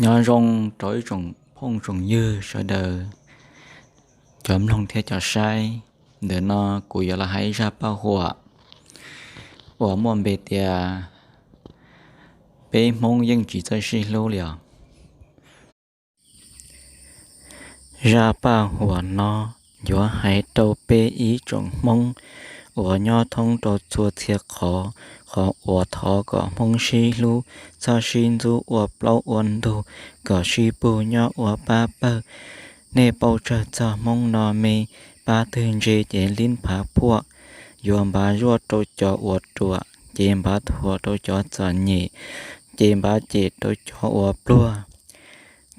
Nyob zoo rau ib tsoom phooj tsoom ywg sawv daws, cov mloog thiab cov saib. Ntawm no kuv yuav los hais zaj paj huam uas muaj npe tias peb Hmoob yeej tsis txawj sib hlub li os. Zaj paj huam no yuav hais rau peb ib tsoom Hmoob uas nyob thoob rau txhua txhia qhov, qhov uas thov kom Hmoob sib hlub, txhob sib ntxub ua plaub ua ntug, kom sib pug nyob ua pab pawg. Nej paub tsawg txog Hmoob no me, pab twg ntse ces lib phav phuaj, yuav npav zuaj rau cov uas ruam, ces npav thuam rau cov txom nyem, ces npav cem rau cov uas pluag,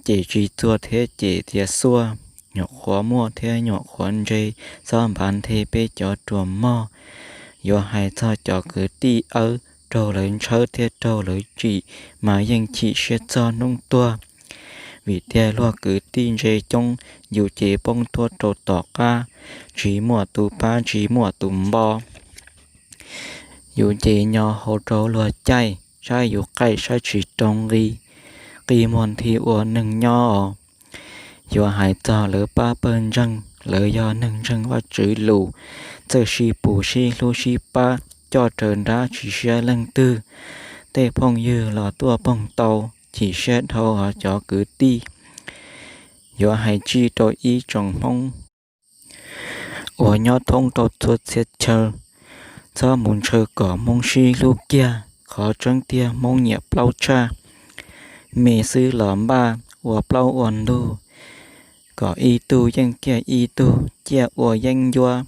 cem tsis txuag thiab cem tias xuaj, nyuam qhuav muaj thiab nyuam qhuav ntse, txhob npav nthe peb cov ruam mog. Yuav hais txog cov kwv tij awb, raug lawv ntshawb thiab raug lawv tsim, mas yeej chim siab txog hnub tuag. Vim tiag luag kwv tij ntse coob, yus ces poob tuaj rau tom qab, tsis muaj tus pab tsis muaj tus npo. Yus ces nyo hau rau luag caij, saib yus qaij saib tsis rau nqi, qi muag nthi ua neeg nyob os. Yuav hais txog lawv pab pawg ntseeg, lawv yog neeg ntseeg Vajtswv lus, txawj sib pug sib hlub sib pab, coj raws nrab tsis siab leej twg. Tej phooj ywg los tuaj poog tau, chim siab dhau os cov kwv tij. Yuav hais tsij rau ib tsoom Hmoob uas nyob thoob rau txhua txhia chaw, txhob mus ntshaw kom Hmoob sib hlub kiag. Qhov tseeb tiag Hmoob nyiam plaub tshaj, me xwb los npaj ua plaub ua ntug, kom ib tug yeej kiag ib tug, ciaj ua yeeb ncuab.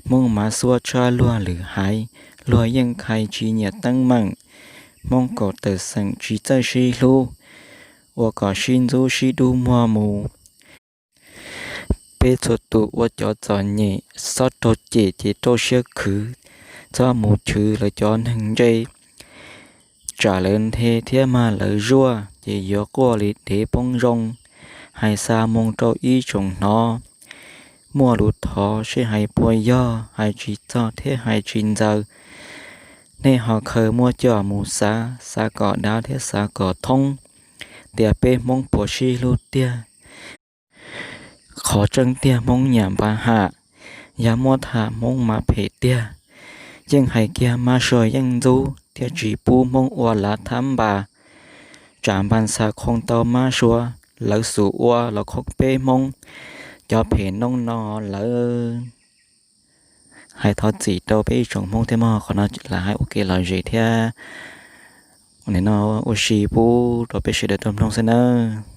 Hmoob mav xuab tshaj luag lwm haiv, luag yeej khai tsis nyiam teeb meem. Hmoob kaum tawm xeem tsis txawj sib hlub, ua kom sib ntxub sib dub muag mus. Peb txhua tus ua cov txom nyem, txhob raug cem ces rau siab khwv, txhob mus chwv lawv cov neeg ntse. Tsam lawv nthe thiab mag lawv zuaj, ces yuav quaj li dev poob zoo. Hais xa moo rau ib tsoom hnov, muaj lus thov seb hais puas yog, hais tsis txog thiab hais tsis ntxaws. Nej ho khaws muab coj mus xav, xav kom dav thiab xav kom thoob, tias peb Hmoob puas sib hlub tiag. Qhov tseeb tiag Hmoob nyiam npaj ham, yog muab tham Hmoob mas phem tiag. Yeej hais kiag mab sua yeej ntxub, thiaj tsis pub Hmoob ua lav thab npas. Tsam npas xa khoo tau mab sua, lawv xub ua los khoob peb Hmoob. Cov phem noob no lawm. Hais thov txim rau peb ib tsoom Hmoob thiab mog, qhov no lam hais ua kev lom zem thiab nim no ua si pub rau peb sawv daws tau mloog xwb nawb.